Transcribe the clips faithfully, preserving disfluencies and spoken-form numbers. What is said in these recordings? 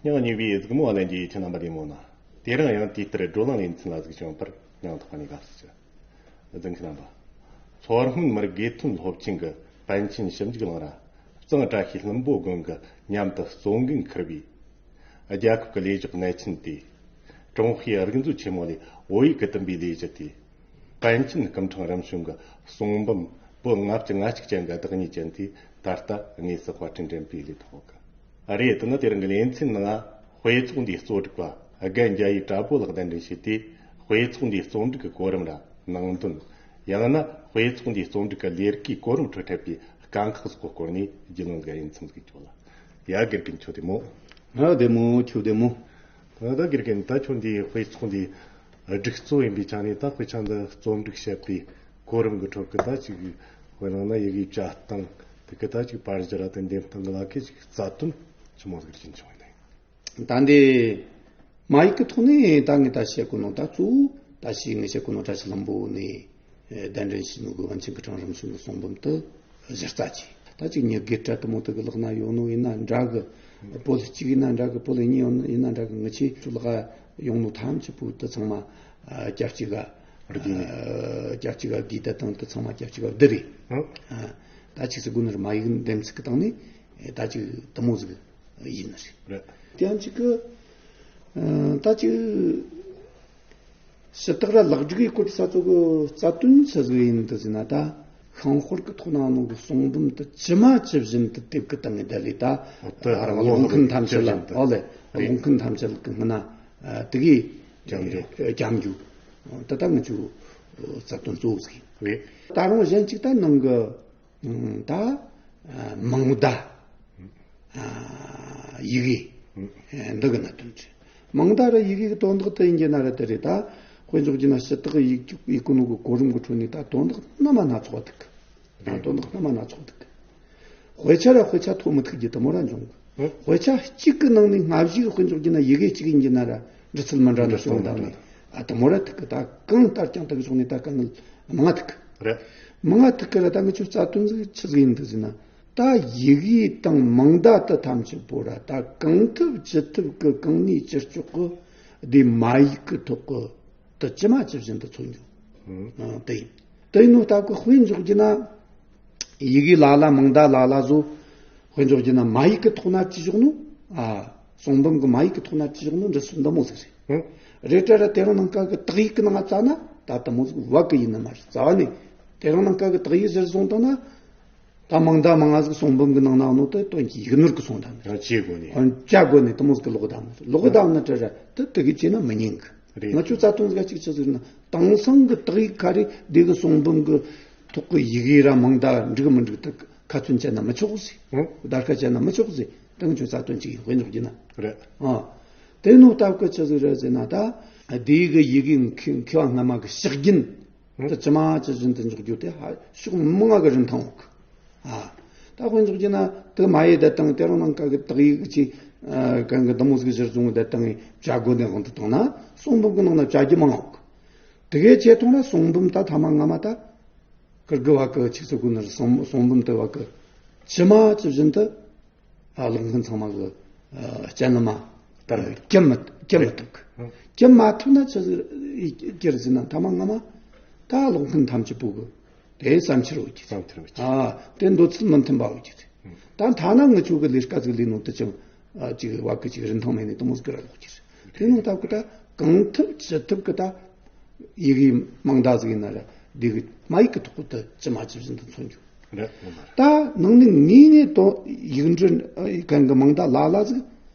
སྙིང་ཉེ་བའི་གཟིགས་མོ་བ་ལྷན་རྒྱས་ཁྱེད་རྣམ་པ་བདེ་མོ་ན། དེ་རིང་ཡང་དུས་ལྟར་བགྲོ་གླེང་ལེ་ཚན་ལ་གཟིགས་བྱུང་བར་སྙིང་ཐག་པ་ནས་དགའ་བསུ་ཞུ། གཟིགས་མཁན་རྣམ་པ། མཚོ་སྔོན་མི་རིགས་དགེ་ཐོན་སློབ་ཆེན་གྱི་པཎ་ཆེན་ཞིབ་འཇུག་གླིང་ར་གཙང་བཀྲ་ཤིས་ལྷུན་པོ་དགོན་གྱི་མཉམ་དུ་གཙོ་འགན་འཁུར་བའི་རྒྱལ་ཁབ་ཀྱི་ལས་ཞོགས་གནས་ཆེན་ཏེ། ཀྲུང་ཧྭའི་རིག་མཛོད་ཆེན་མོ་ལས་བོད་ཡིག་གི་བསྟན་པའི་ལས་གཞི་ཏེ། པཎ་ཆེན་སྐུ་ཕྲེང་རིམ་བྱོན་གྱི་གསུང་འབུམ་པོད་ལྔ་བཅུ་ང་གཅིག་ཅན་གྱི་བདག་ཉིད་ཅན་དེ་ད་ལྟ་དངོས་སུ་དཔར་སྐྲུན་འགྲེམས་སྤེལ་ལས་ཐོག་གི་རེད། དེ་ནི་དེ་རིང་གི་ལེ་ཚན་ནང་དཔེ་ཚོགས་འདིའི་གཙོ་སྒྲིག་པ་རྒན་རྒྱ་ཡེ་བཀྲ་བྷོ་ལགས་གདན་འདྲེན་བྱས་ཏེ། དཔེ་ཚོགས་འདིའི་རྩོམ་སྒྲིག་གི་གོ་རིམ་ར་ནང་དོན། ཡང་ན་དཔེ་ཚོགས་འདིའི་རྩོམ་སྒྲིག་གི་ལས་ཀའི་གོ་རིམ་ཁྲོད་འཕྲད་པའི་དཀའ་ཁག་སོགས་ཀྱི་སྐོར་ནས་རྒྱུས་ལོན་དགའ་ཡིན་ཚིམ་ཟིག་ཆོག་ལ། ཡ་དགེ་རྒན་ཁྱོད་བདེ་མོ། ང་བདེ་མོ། ཁྱོད་བདེ་མོ། ད་ལྟ་དགེ་རྒན་ད་ཁྱོད་འདིའི་དཔེ་ཚོགས་འདིའི་སྒྲིག་གཙོ་ཡིན་པའི་ཆ་ནས། ད་དཔེ་ཆ་འདི་རྩོམ་སྒྲིག་བྱེད་པའི་གོ་རིམ་གྱི་ཁྲོད་ཀྱི་ད་ཅིག་དཔེར་ན་ན་ཡི་གེའི་བཅའ་སྟངས་དེ་གི་ད་ཅིག་པར་གཞི་ར་དེ་འདེམས་སྟངས་གི་ལ་ཁད་ཅིག་རྩ་དོན་ཆི་མོ་ཟིག་རྒྱུན་འཁྱོངས་ཡིན་ད། ད་འདི་མ་ཡིག་གི་ཐོག་ནས་ད་ངས་ད་བཤད་གོ་ནོ་ད་གཙོ་བོ་ད་ཞིག་ངས་བཤད་གོ་ནོ་བཀྲ་ཤིས་ལྷུན་པོ་ནས་གདན་འདྲེན་བྱས་ནོ་གི་པཎ་ཆེན་སྐུ་ཕྲེང་རིམ་བྱོན་གི་གསུང་འབུམ་དེ་གཞི་རྩ་བྱས། ད་ཅིག་ཉི་དགེ་བཀྲ་དེ་མོ་དེ་གི་ལག་ན་ཡོད་ནོ་ཡིན་ན་འདྲ་གི། པོད་གཅིག་ཡིན་ན་འདྲ་གི། པོད་གཉིས་ཡོད་ན་ཡིན་ན་འདྲ་གི། ངི་ཆོའི་ལག་ཡོང་ནོ་ཐམས་ཅད་པོ་དེ་ཚང་མ་ཨ་སྐྱ་གཅིག་ག་བསྡུས་ནས། ཨ་སྐྱ་གཅིག་ག་བསྡུས། ད་དང་དེ་ཚང་མ་སྐྱ་གཅིག་ག་བསྡུས་རེད། ཨ་ད་ཅིག་སི་གོ་ནར་མ་ཡིག་འདེམས་ཚིག་གི་སྟེང་ནས་ད་ཅིག་དེ་མོ་ཟིག་ཡིན་ནི་རེད། དེ་ཡང་གཅིག་གི་ཨ་ད་ཅིག་ཞུ་དག་ར་ལེགས་སྒྲིག་གི་སྐོར་ས་ཚོ་གི་རྩ་དོན་ཆི་ཟིག་ཡིན་འདི་ཟེར་ན། ད་ཤིང་དཔར་གི་ཐོག་ན་ནང་གི་གསུང་འབུམ་དེ་ཇི་མ་ཇི་བཞིན་དུ་དེབ་ཀྱི་སྟེང་ནས་བསྡད་ལས། ད་ཨོ་དེ་ཨ་རང་བློ་ལུང་ཁུན་ཐམས་ཅད་ལ་རེད། ཨོ་ལེ་རེད། ལུང་ཁུན་ཐམས་ཅད་ལ་གི་སྔ་ན་ཨ་དེ་གི་རྒྱབ་འཇུག་རྒྱབ་འཇུག་ད་ལྟ་ང་ཚོའི་རྩ་དོན་གཙོ་བོ་ཟིག་ཡིན། རེད། ད་རུང་གཞན་གཅིག་ད་ནང་གི་ད་ཨ་མིང་བརྡ། ཨ་ཡི་གེ་འདི་གི་གནད་དོན་རེད། མིང་བརྡ་ར་ཡི་གེ་གི་དོན་དག་དེ་ཡིན་གྱི་ན་ར་དེ་རེད། ད་དཔེ་འཇོག་གྱི་ན་ཞུ་དག་ཡིག་ཡིག་གི་ནང་གི་གོ་རིམ་གི་ཁྲོད་ནས་ད་དོན་དག་སྣ་མ་སྣ་ཚོགས་འདུག་ད་དོན་དག་སྣ་མ་སྣ་ཚོགས་འདུག་དཔེ་ཆ་ར་དཔེ་ཆ་ཐོ་མི་ཐུག་རྒྱུ་དེ་མོ་ར་འབྱུང་གི། དཔེ་ཆ་གཅིག་གི་ནང་ནས་སྔ་གཞུག་གི་དཔེ་འཇོག་གྱི་ན་ཡི་གེ་གཅིག་ཡིན་གྱི་ན་ར་འབྲི་ཚུལ་མི་འདྲ་ནི་བྱུང་བཏང་ནས། ཨ་དེ་མོ་ར་ཐུག་གི། ད་གང་ལྟར་ཀྱང་དེ་གི་ཕྱོགས་ནས་ད་དཀའ་ངལ་མང་ང་ཐུག་གི། རེད། མང་ང་ཐུག་གི་ར། ད་ངི་ཆོ་རྩ་དོན་ཟིག་ཆི་ཟིག་ཡིན་འདུག་ཟེར་ན། ད་ཡི་གེ་དང་མིང་བརྡ་དེ་ཐམས་ཅད་པོ་ར་ད་གང་ཐུབ་ཅི་ཐུབ་གི་གང་ནུས་ཅི་ལྕོགས་གི་དེ་མ་ཡིག་གི་ཐོག་གི་དེ་ཇི་མ་ཇི་བཞིན་དུ་འཚོལ་རྒྱུ། ཨང་དེ་ཡིན། དེ་ཡིན་ནོ་སྟབས་གི་དཔེ་འཇོག་རྒྱུ་ན། ཡི་གེ་ལ་ལ་མིང་བརྡ་ལ་ལ་བཟོ། དཔེ་འཇོག་རྒྱུ་ན་མ་ཡིག་གི་ཐོག་ན་བྲིས་བཞག་ནོ། ཨ་གསུང་འབུམ་གི་མ་ཡིག་གི་ཐོག་ན་བྲིས་བཞག་ནོ་འབྲི་སྲོལ་འདི་མོ་ཟིག་རེད། ཨང་རེད་དྲ་ར་དེ་རིང་ནངས་ཀ་གི་དག་ཡིག་གི་ནང་ང་བཙལ་ན་ད་དེ་མོ་ཟིག་བབ་གི་ཡིན་ནི་མ་རེད། རྩ་བ་ནས་དེ་རིང་ནངས་ཀ་གི་དག་ཡིག་གཞིར་བཟུང་བཏང་ན། ད་མིང་བརྡ་མང་ང་ཟིག་གསུང་འབུམ་གི་ནང་ན་ནོ་དེ་དོན་གྱི་ཡིག་ནོར་གི་སོང་ད་ནི། ཡང་བཅད་དགོས་ནས། ཨང་བཅད་དགོས་ནས་དེ་མོ་ཟིག་གི་ལོག་བཏང་ནི། ལོག་བཏང་ནི་དྲ་ར་དེ་དེ་གི་བྱས་ན་མི་ཉན་གི། རེད། ང་ཆོ་རྩ་དོན་ཟིག་གཅིག་ཆི་ཟིག་ན། དེང་སང་གི་དག་ཡིག་ཁ་རེ་འདི་གི་གསུང་འབུམ་གི་ཐོག་གི་ཡི་གེ་ར་མིང་བརྡ་འགྲིག་མི་འགྲིག་དེ་ཁ་ཚོན་བཅད་ན་མི་ཆོག་ཟེར། ཨང་བརྡ་ཁ་བཅད་ན་མི་ཆོག་ཟེར། དེང་ཆོ་རྩ་དོན་གཅིག་ཡིན། དཔེ་འཇོག་རྒྱུ་ན། རེད། ཨ་དེ་ནོ་སྟབས་གི་ཆི་ཟིག་རེད་ཟེར་ན། ད་འདི་གི་ཡི་གེ་མཁས་མཁས་པ་སྔ་མ་གི་ཕྱག་རྒྱུན་དེ་ཇི་མ་ཇི་བཞིན་དུ་འཇོག་རྒྱུ་དེ་ཧ་ཕྱོགས་མང་ང་གི་རིན་ཐང་ཡོད་གི། ཨ་ད་དཔེ་འཇོག་རྒྱུ་ན་དེ་མ་ཡེ་བསྡད་དང་དེ་རིང་ནངས་ཀ་གི་དག་ཡིག་གི་ཅིག་ཨ་གང་གི་འདི་མོ་ཟིག་གཞིར་བཟུང་བསྡད་དང་བཅད་དགོས་ནས་དབང་དུ་བཏང་ན། གསུང་འབུམ་གི་ནང་ན་བཅད་རྒྱུ་མང་ང་ཡོད་གི། དེ་གའི་ཆེད་དུ་ན་གསུང་འབུམ་ད་ཐ་མ་སྔ་མ་ད་ཀིར་གི་བ་གི་ཆི་ཟེར་དགོས་ནི་རེད། གསུང་གསུང་འབུམ་དེ་བ་གི་ཇི་མ་ཇི་བཞིན་དུ་ཨ་ལུང་ཁུན་ཚང་མ་གི་ཨ་སྤྱན་ལམ་མ་ལྟར་བསྐྱལ་མི་བསྐྱལ་མི་ཐུབ་གི། ཨང་བསྐྱལ་མ་ཐུབ་ན་ཆི་ཟིག་གི་རེད་ཟེར་ན། ཐ་མ་སྔ་མ་ད་ལུང་ཁུན་ཐམས་ཅད་པོ་གི་དེ་བསམ་འཆར་ཡོད་ཀྱི་རེད། བསམ་འཆར་ཡོད་ཀྱི་རེད། ཨ་དེ་འདོད་ཚུལ་མི་མཐུན་པ་ཡོད་ཀྱི་རེད། ཨང་ད་ཐ་ན་ངི་ཆོ་གི་ལས་ཀ་ཟིག་ལས་ནོ་དེ་ཅང་ཨ་ཅིག་བ་གི་ཅིག་རིན་ཐང་མེད་ནས་དེ་མོ་ཟིག་གི་ར་ལོག་ཀྱི་རེད། དེ་ནོ་སྟབས་གི་ད་གང་ཐུབ་ཅི་ཐུབ་གི་ད་ཡི་གེ་མིང་བརྡ་ཟིག་ཡིན་ན་ར་འདི་གི་མ་ཡིག་གི་ཐོག་གི་དེ་ཇི་མ་ཇི་བཞིན་དུ་མཚོན་རྒྱུ། རེད། ངོ་མ་རེད། ད་ནང་ནས་ངེས་ངེས་དོ་ཡིག་འབྲུ་ཨ་གང་གི་མིང་བརྡ་ལ་ལ་ཟིག་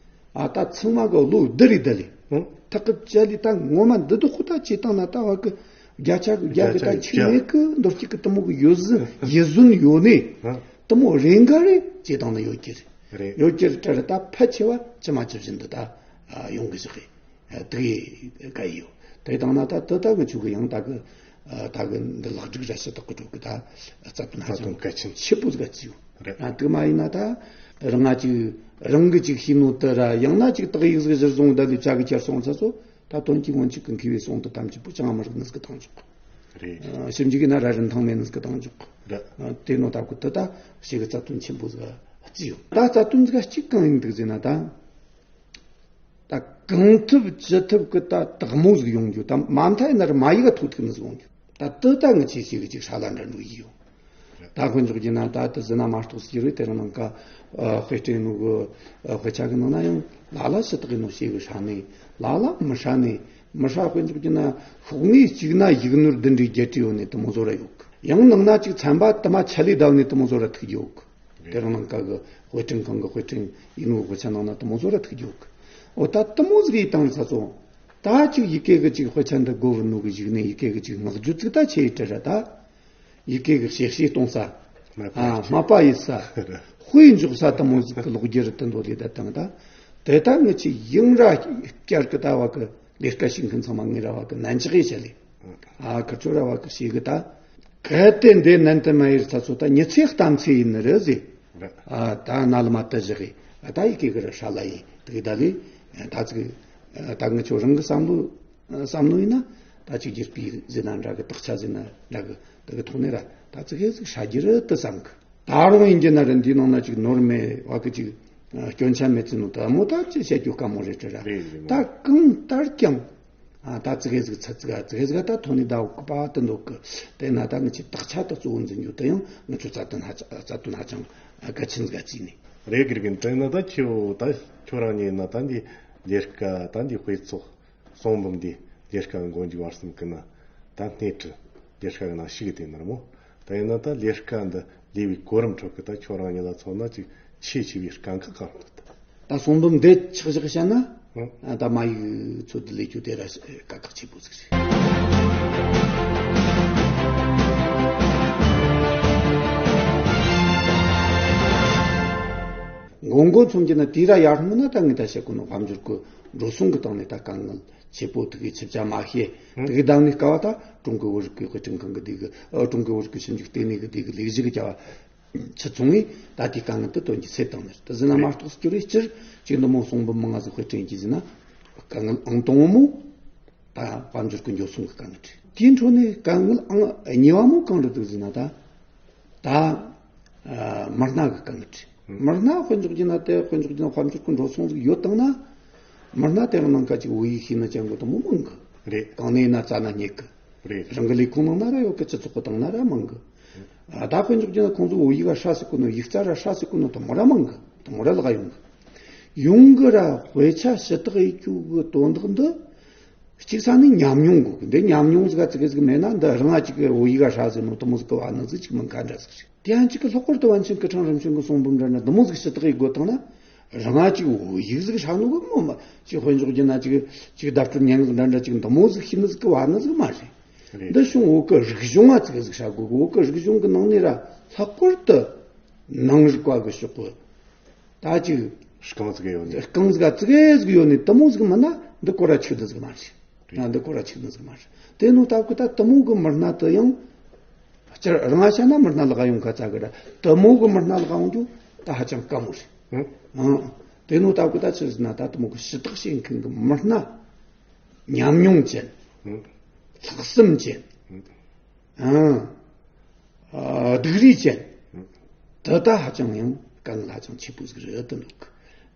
ཨ་ད་ཚང་མ་གི་བློ་བདེ་རེ་བདེ་ལེ། ཨང་ཐག་གི་བཅད་ལེ། ད་ངོ་མ་འདི་དུ་ཁོ་ད་བྱེད་སྟངས་ན་ད་བ་གི་བརྒྱ་ཆ་གི་བརྒྱ་གི་ད་ཆིག་མེད་གི་འདོར་གཅིག་གི་དེ་མོ་གི་ཡོད་ཟིན་ཡིད་བཟུང་ཡོད་ནས། ཨང་དེ་མོ་རེ་འགའ་རེ་བྱེད་སྟངས་ན་ཡོད་ཀྱི་རེད། རེད། ཡོད་ཀྱི་རེད་དྲ་ར། ད་ཕལ་ཆེ་བ་ཇི་མ་ཇི་བཞིན་དུ་ད་ཨ་ཡོང་གི་ཟིག་གི། ཨ་དེ་གི་ག་ཡི་ཡོད། དེ་དང་ན་ད་དེ་ད་གི་ཆུ་གི་ཡང་ད་གི་ཨ་ད་གི་འདི་ལེགས་སྒྲིག་ར་ཞུ་དག་གི་འགྲོ་གི་ད་རྩ་དོན་ཧ་རྩ་དོན་ཅང་གལ་ཆེན་ཆེ་པོ་ཟིག་ག་བརྩི་ཡོད། རེད། ཨ་དེ་མ་ཡིན་ན་ད་རང་ང་ཅིག་རང་གི་ཅིག་ཤེས་ནོ་དེ་ར། ཡང་ན་ཅིག་དག་ཡིག་ཟིག་གཞིར་བཟུང་ད་ལས་བྱ་གི་ཁྱེར་སོང་ཚ་སོ། ད་དོན་གྱི་སྔོན་གཅིག་གི་མཁས་པའི་གསུང་དེ་ཐམས་ཅད་པོ་ཅང་མི་རིག་ནི་ཟིག་གི་བཏང་ཆོག་གི། རེད། ཨ་ཞིབ་འཇུག་གི་ན་ར་རིན་ཐང་མེད་ནི་ཟིག་གི་བཏང་ཆོག་གི། རེད། ཨ་དེ་ནོ་ད་གི་དེ་ད་ཞིག་གི་རྩ་དོན་ཆེན་པོ་ཟིག་ག་བརྩི་ཡོད། ད་རྩ་དོན་ཟིག་ག་གཅིག་གང་ཡིན་འདུག་ཟེར་ན། ད་ ད་གང་ཐུབ་ཅི་ཐུབ་ཀྱི་ད་དག་མོ་ཟིག་ཡོང་རྒྱུ། ད་མ་མཐའ་ཡིན་ན་ར་མ་ཡིག་ག་ཐུག་ཐུག་ནི་ཟིག་ཡོང་རྒྱུ། ད་དེ་ད་ངི་ཆེ་ཤེས་གི་ཅིག་ཧྲ་ལ་འདྲ་འགྲོ་ཡི་ཡོད། ད་དཔེ་འཇོག་རྒྱུ་ན་ད་དེ་ཟིན་ན་མ་གཏོགས་ཟེར་རེད། དེ་རིང་ནང་ཀ་ཨ་དཔེ་སྐྲུན་ནོ་གི་ཨ་དཔེ་ཆ་གི་ནང་ན་ཡང་ལ་ལ་ཞི་དག་ཡིན་ནོ་ཞེ་གི་ཧྲ་ནི། ལ་ལ་མི་ཧྲ་ནི། མི་ཧྲ། དཔེ་འཇོག་རྒྱུ་ན་ཤོག་ངོས་གཅིག་ན་ཡིག་ནོར་བདུན་འདྲའི་བརྒྱད་ཁྲི་ཡོད་ནི་དེ་མོ་བཟོ་ར་ཡོད་གི། ཡང་ནང་ན་ཅིག་ཚན་པ་དུ་མ་ཆ་ལས་བརྡབས་ནི་དེ་མོ་བཟོ་ར་ཐུག་རྒྱུ་ཡོད་གི། དེ་རིང་ནང་ཀ་གི་དཔེ་སྐྲུན་ཁང་གི་དཔེ་སྐྲུན་ཡིན་ནོ་དཔེ་ཆ་ནང་ན་དེ་མོ་བཟོ་ར་ཐུག་རྒྱུ་ཡོད་གི། འོ་ད་དེ་མོ་ཟིག་ཡི་བཏང་ས་ཚོ། ད་ཅིག་ཡི་གེ་གི་ཅིག་དཔེ་ཆ་འདི་དགོ་བུ་ནོ་གི་གཞུག་ནས་ཡི་གེ་གི་ཅིག་བསྔགས་བརྗོད་ཅིག་ད་ཆེ་ཡི་དྲི་ར་ད། ཡི་གེ་གི་གཤེ་གཤེ་གཏོང་ས། མ་པ་ཨ་མ་པ་ཡི་ས། དཔེ་འཇོག་ས་དེ་མོ་ཟིག་གི་ལོག་རྒྱུ་རེད། དེ་འདོད་ལས་ད་བཏང་ད། དེ་ད་ངི་ཆི་ཡིན་ར་བསྐྱར་གི་ད་བ་གི་ལས་ཀ་བྱེད་མཁན་ཚང་མ་ངེད་ར་བ་གི་ནན་ཅི་གི་བྱ་ལས། ཨ་ཁི་ཆོ་ར་བ་གི་ཤེས་གི་ད། གལ་ཏེ་འདི་ནན་དུ་མ་ཡིར་ཚ་ཚོ་ད་ཉི་ཚེ་གཏམ་ཚེ་ཡིན་ནི་རེད་ཟེ། ཨ་ད་ན་ལ་མ་ཏི་བཞི་གི་ཨ་ད་ཡི་གེ་གི་ར་ཧྲ་ལ་ཡིན་དེ་གི་ད་ལས། ད་ཚིག་ད་ངི་ཆོ་རང་གི་བསམ་བློ་བསམ་བློ་ཡིན་ན། ད་ཅིག་རྒྱུ་སྤུས་ཟེར་ན་འདྲ་གི། དག་ཆ་ཟེར་ན་འདྲ་གི། དེ་གི་ཐོག་ནས་ར་ད་ཙི་གེ་ཟིག་ཧྲ་རྒྱུ་རེད་དུ་བསམ་གི། ད་རུང་ཡིན་རྒྱུ་ན་ར་འདིའི་ནང་ན་ཅིག་ནོར་མེད་བ་གི་ཅིག་ཨ་སྐྱོན་ཆ་མེད་ཚུལ་ནོ་ད་མོ་ད་ཅི་བཤད་རྒྱུ་དཀའ་མོ་རེད་དྲ་ར། རེད་རེད། ད་གང་ལྟར་ཀྱང་ཨ་ད་ཙི་གེ་ཟིག་ཚ་ཙི་ག་ཙི་གེ་ཟིག་ད་ཐོན་ནི་ད་འོག་གི་པ་དུ་འདུག་གི། དེ་ན་ད་ངི་ཆི་དག་ཆ་ད་གཙོ་བོ་འཛིན་རྒྱུ་དེ་ཡང་ངི་ཆོ་རྩ་དོན་ཧ་ཅང་རྩ་དོན་ཧ་ཅང་གལ་ཆེན་ཟིག་བརྩིས་ནས། རེད་དགེ་རྒན། དྲན་ན་ད་ཁྱེའུ་ད་ཁྱོད་རང་ཉིད་ན་ད་འདི་ལས་ཀ་ད་འདི་དཔེ་ཚོགས། གསུང་འབུམ་འདི་ལས་ཀ་གི་མགོ་མཇུག་བར་གསུམ་གི་ན་ད་སྣེ་ཁྲིད་ལས་ཀ་གི་ནང་ཞུགས་དེ་ནར་མོ། ད་ཡིན་ན་ད་ལས་ཀ་འདི་ལས་པའི་གོ་རིམ་ཁྲོད་ཀྱི་ད་ཁྱོད་རང་ཉིད་ལ་མཚོན་ན་ཅིག་ཆེས་ཆེ་བའི་དཀའ་ཁག་གང་འདུག་ད་གསུང་འབུམ་འདི་ཆག་ཆག་བཤད་ན། ཨ་ད་མ་ཡིག་ཚོ་འདི་ལས་རྒྱུ་དེ་ར་དཀའ་ཁག་ཆེ་པོ་ཟིག་རེད། མགོ་མགོ་མཚོན་གྱི་ན་དེ་ར་ཡར་སྔོན་ན་ད་ངས་ད་བཤད་གོ་ནོ་དཔལ་འབྱོར་གྱི་འགྲོ་སོང་གི་སྟེང་ནས་ད་དཀའ་ངལ་ཆེ་པོ་དེ་གའི་ཆིབས་ཆ་མ་ཤེས། དེ་གའི་བདག་ནི་སྐབས་ད་ཀྲུང་གོའི་བོད་རིག་པའི་དཔེ་སྐྲུན་ཁང་གི་དེ་གི་ཨ་ཀྲུང་གོའི་བོད་རིག་པའི་ཞིབ་འཇུག་ལྟེ་གནས་གི་དེ་གི་ལས་གཞི་གི་བྱ་བ་ཆུ་ཚང་ངས་ད་དེའི་དཀའ་ངལ་དུ་དོན་གྱི་ཚེ་བཏང་ནས། དེ་ཟིན་ན་མ་གཏོགས་སྐྱུར་རེ་སྤྱིར་ཅིག་འདི་མོ་གསུང་འབུམ་མང་ང་ཟིག་དཔེ་སྐྲུན་གྱི་ཟིན་ན་དཀའ་ངལ་ཨང་དང་པོ་མོ་ད་དཔལ་འབྱོར་གྱི་འགྲོ་སོང་གི་དཀའ་ངལ་རེད། དེའི་འཕྲོ་ནས་དཀའ་ངལ་ཨང་གཉིས་པ་མོ་གང་རེད་འདུག་ཟིན་ན་ད། ད་ཨ་མི་སྣ་གི་དཀའ་ངལ་རེད། མི་སྣ་དཔེ་འཇོག་རྒྱུ་ན་དེ་དཔེ་འཇོག་རྒྱུ་ན་དཔལ་འབྱོར་གྱི་འགྲོ་སོང་ཟིག་ཡོད་བཏང་ན། མི་སྣ་དེ་རང་ནང་ཁ་ཅིག་བོད་ཡིག་ཤེས་ན་ཅང་གོ་དང་མོ་མང་གི། རེད། གང་ནས་ན་རྩ་ན་རྙེད་གི། རེད། རང་གི་ལས་ཁུངས་ནང་ན་ར་ཡོད་གི། སྤྱི་ཚོགས་གི་སྟེང་ན་ར་མང་གི། ཨ་ད་དཔེ་འཇོག་རྒྱུ་ན་ཁོང་ཚོ་བོད་ཡིག་ག་ཧྲ་ཟིག་གོ་ནོ། ཡིག་རྩ་ར་ཧྲ་ཟིག་གོ་ནོ་དང་མོ་ར་མང་གི། དང་མོ་ར་ལག་ཡོང་གི། ཡོང་གི་ར་དཔེ་ཆ་ཞུ་དག་ཡེད་རྒྱུ་གི་དོན་དག་འདི། གཅིག་ས་ནི་ཉམས་མྱོང་དགོས་གི། འདི་ཉམས་མྱོང་ཟིག་ག་ཙི་གེ་ཟིག་མེད་ན་འདི་རང་ང་ཅིག་གི་བོད་ཡིག་ག་ཧྲ་ཟིག་ནོ་དེ་མོ་ཟིག་གི་བ་ནི་ཟིག་ཅིག་མིན་ག་འདྲ་ཟིག་རེད། དེ་ཡང་གཅིག་གི་ལྷག་པར་དུ་པཎ་ཆེན་སྐུ་ཕྲེང་རིམ་བྱོན་གི་གསུང་འབུམ་འདྲ་ན་འདི་མོ་ཟིག་ཞུ་དག་ཡེད་དགོས་བཏང་ན། རང་ང་ཅིག་བོད་ཡིག་ཟིག་ཧྲ་ནོ་གི་མོ་མ་ཅིག་དཔེ་འཇོག་རྒྱུ་ན་ཅིག་ཅིག་བརྡ་སྤྲོད་སྙན་ངག་འདྲ་འདྲ་ཅིག་འདི་མོ་ཟིག་ཤེས་ནི་ཟིག་གི་བ་ནི་ཟིག་མ་རེད། རེད། འདི་བྱུང་བོད་གི་རིག་གཞུང་ང་ཙི་གེ་ཟིག་ཧྲ་དགོས་གི། བོད་གི་རིག་གཞུང་གི་ནང་ནས་ར་ལྷག་པར་དུ་ནང་རིག་པ་གི་ཕྱོགས་གི། ད་ཅིག་རྐང་ཟིག་ཡོད་ནི། རྐང་ཟིག་ཙི་གེ་ཟིག་ཡོད་ནི་དེ་མོ་ཟིག་མིན་ན་འདི་སྐོར་ར་ཆིག་འདི་ཟིག་མ་རེད། རེད། ང་འདི་སྐོར་ར་ཆིག་འདི་ཟིག་མ་རེད། དེ་ནོ་སྟབས་ཀི་ད་དེ་མོ་གི་མི་སྣ་དེ་ཡང་སྤྱིར་རང་ང་བཤད་ན་མི་སྣ་ལག་ཡོང་ཁ་ཚ་གི་ར། དེ་མོ་གི་མི་སྣ་ལག་ཡོང་རྒྱུ་ད་ཧ་ཅང་དཀའ་མོ་རེད། ཨང་། དེ་ནོ་སྟབས་ཀི་ད་ཆི་ཟེར་ན་ད་དེ་མོ་གི་ཞུ་དག་བྱེད་མཁན་གི་མི་སྣ་ཉམས་མྱོང་ཅན། ལྷག་བསམ་ཅན། ཨང་། ཨ་སྡུག་རུས་ཅན། དེ་ད་ཧ་ཅང་ཡང་དཀའ་ངལ་ཧ་ཅང་ཆེ་པོ་ཟིག་རེད་དུ་འདུག་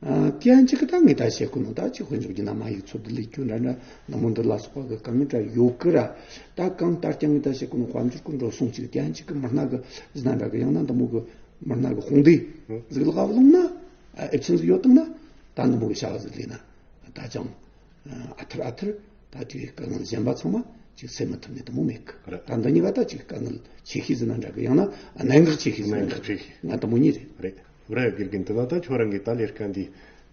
ཨ་དེ་ཡང་གཅིག་གི་ད་ངས་ད་བཤད་གོ་ནོ་ད་ཅིག་དཔེ་འཇོག་རྒྱུ་ན་མ་ཡིག་ཚོ་འདི་ལས་རྒྱུ་འདྲ་འདྲ་ནུ་མོ་འདི་ལ་སོགས་པ་གི་དཀའ་ངལ་འདྲ་ཡོད་གི་ར། ད་གང་ལྟར་ཀྱང་ངས་ད་བཤད་གོ་ནོ་དཔལ་འབྱོར་གི་འགྲོ་སོང་གཅིག་དེ་ཡང་གཅིག་གི་མི་སྣ་གི་ཟིན་ན་འདྲ་གི། ཡང་ན་འདི་མོ་གི་མི་སྣ་གི་དཔུང་སྡེ་ཟིག་ལ་བླངས་ན། ཨེབ་ཆེན་ཟིག་ཡོད་དང་ན་ད་འདི་མོ་གི་བྱ་བ་ཟིག་ལས་ན་ད་ཅང་། ཨ་ཐར་ཨ་ཐར་ད་ཅིག་དཀའ་ངལ་གཞན་པ་ཚང་མ་ཅིག་སེལ་མི་ཐུབ་ནི་དེ་མོ་མེད་གི། རེད། ད་འདི་གཉིས་ཀ་ད་ཅིག་དཀའ་ངལ་ཆེ་ཤོས་ཟེར་ན་འདྲ་གི། ཡང་ན་གནད་འགག་ཆེ་ཤོས་ཟེར་ན་འདྲ་གི། གནད་འགག་ཆེ་ཤོས། ང་དེ་མོ་གཉིས་རེད། རེད། རེད། དགེ་རྒན། དེ་ན་ད་ཁྱོད་རང་གིས་ད་ལས་ཀ་འདི་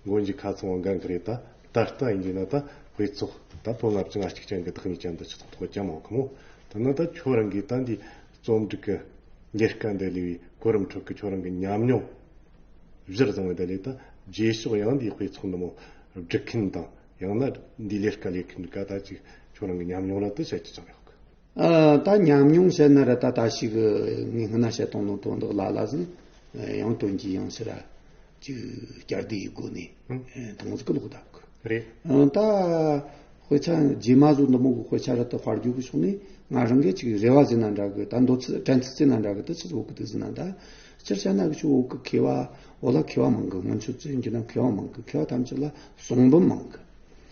མགོ་མཇུག་ཁ་ཚང་བ་འགན་གི་རེད། ད་ད་ལྟ་ཡིན་རྒྱུ་ན་ད་དཔེ་ཚོགས་ད་ལོ་ལྔ་བཅུ་ང་གཅིག་ཅན་གི་བདག་ཉིད་ཅན་དུ་ཆུ་ཚོགས་ཐོག་ཅང་མང་གི་མོ། དེ་ན་ད་ཁྱོད་རང་གིས་ད་འདི་རྩོམ་སྒྲིག་གི་ལས་ཀ་འདི་ལས་པའི་གོ་རིམ་ཁྲོད་ཀྱི་ཁྱོད་རང་གི་ཉམས་མྱོང་གཞིར་བཟུང་བའི་ད་ལས་ད་རྗེས་ཕྱོགས་ཡང་འདིའི་དཔེ་ཚོགས་འདི་མོ་སྒྲིག་མཁན་དང་ཡང་ན་འདིའི་ལས་ཀ་ལས་མཁན་ག་ད་ཅིག་ཁྱོད་རང་གི་ཉམས་མྱོང་ལ་ད་བཤད་རྒྱུ་ཅང་ཡོད་གི། ཨ་ད་ཉམས་མྱོང་བཤད་ན་ར་ད་ད་ཞིག་ངས་སྔ་ན་བཤད་བཏང་ནོ་དོན་དག་ལ་ལ་ཟིན་ཡང་དོན་གྱི་ཡང་ཕྱིར་ར་ཅིག་བསྐྱར་ཟློས་ཡི་སྒོ་ནས་ཨང་དང་ཟིག་གི་ལོག་ད་གི། རེད། ཨ་ད་དཔེ་ཆ་རྗེས་མ་བཟོ་འདི་མོ་གི་དཔེ་ཆ་ར་ད་དཔར་རྒྱུ་གི་ཕྱོགས་ནས་ང་རང་གིས་ཅིག་རེ་བ་ཟིན་ན་འདྲ་གི། ད་འདོད་ཚུལ་དྲན་ཚུལ་ཟིན་ན་འདྲ་གི། ད་ཆི་ཟིག་འོག་གི་དེ་ཟིན་ན་ད་སྤྱིར་བཤད་ན་གི་ཆུ་འོག་གི་མཁས་པ་འོ་ལ་མཁས་པ་མང་གི། སྔོན་ཆད་ཚུལ་ཡིན་རྒྱུ་ན་མཁས་པ་མང་གི། མཁས་པ་ཐམས་ཅད་ལ་གསུང་འབུམ་མང་གི།